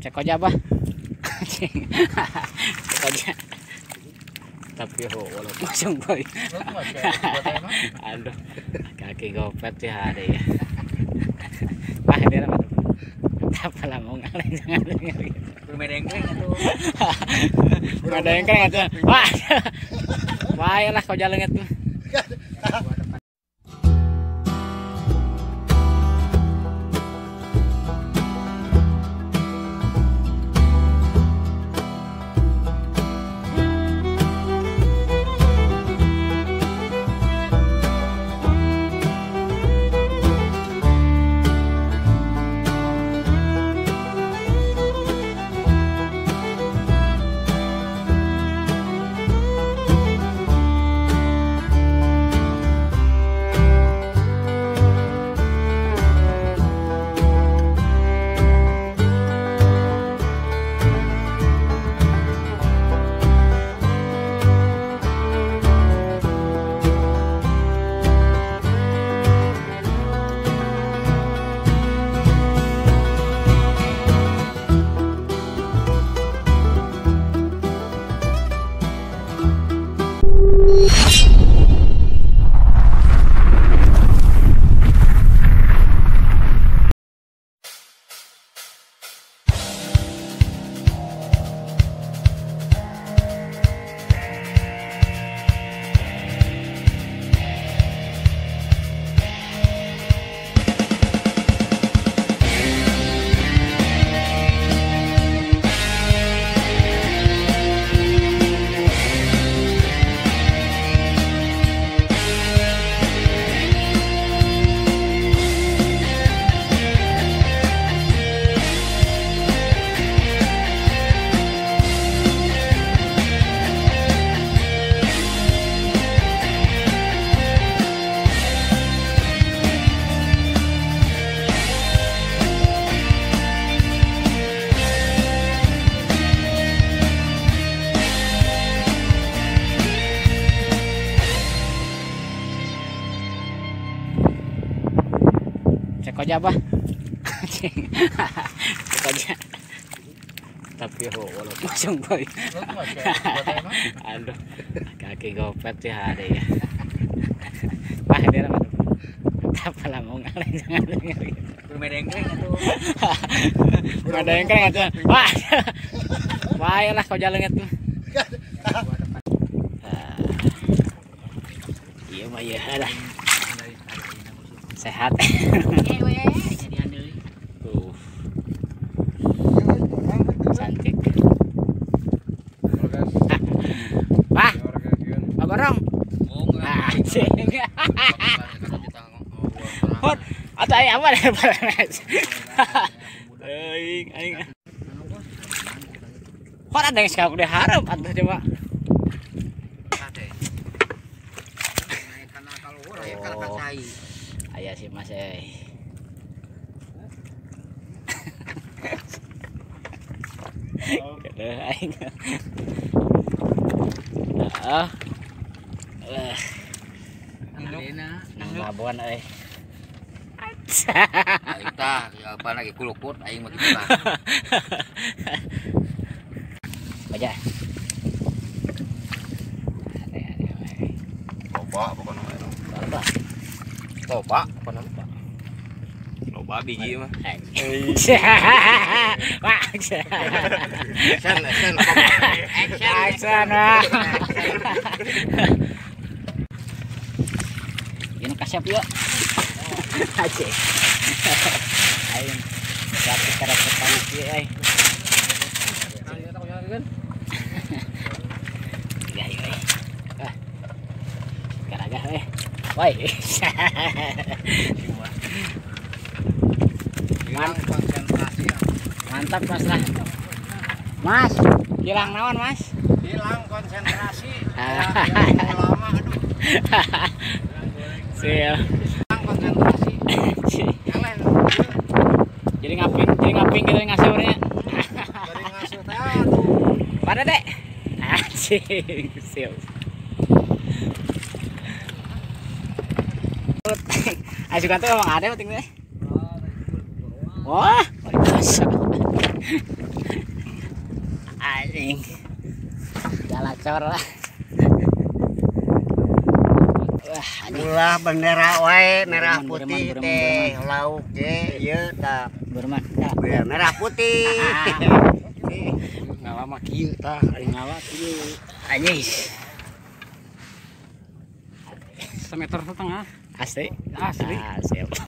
Cek aja bah. Cek aja. Tapi ho walaupun langsung boy. Aduh, kaki gopet ya hari ya. Wah, dia apa? Apa lah mau ngaleng jangan dengar gitu. Bermedengkeng atuh. Bermedengkeng atuh. Wah. Wah, lah kau jalan itu. Cek aja bah. Cek aja. Tapi ho walaupun langsung boy. Aduh, kaki gopet ya hari ya. Wah, dia apa? Apa lah mau ngaleng jangan dengar gitu. Bermedengkeng atuh. Bermedengkeng atuh. Wah. Wah, lah kau jalan itu. Iya mah ya lah. Sehat. Tuh. Cantik. Wah. Pak Gorong. Anjing. Hot. Atau ayam apa deh, aing aing. Hot ada yang sekarang udah harap atuh coba. Ayah sih mas eh. Aduh aing. Heeh. Nang babon euy. Aing tah apa lagi kulukut aing mah kitu tah. Aja. Loba pokona mah. Loba. Loba pokona mah. Loba biji mah. Wah. Action, action, action. Action. Ini kasep yuk. Aja. Aing tapi kerepotan ieu euy. Ya euy. Ah. Garagah euy. Woi. Mantap Mas lah. Mas, hilang naon Mas? Hilang konsentrasi. Lama aduh. Siap. Hilang konsentrasi. Jadi ngaping kita ngasih orangnya. Jadi ngasih teh atuh. Pada dek. Anjing, siap. Ayo kan tuh emang ada penting deh. Wah, biasa. Anjing. Jalacor lah. Wah, anjing. Ulah bendera wae merah Berman, putih berman, teh lauk ge ieu tah. Berman. Merah putih. Ngala mah kieu tah, aing Ngala kieu. Anjing. 1,5 meter. Asli. Asli. Ah, siap.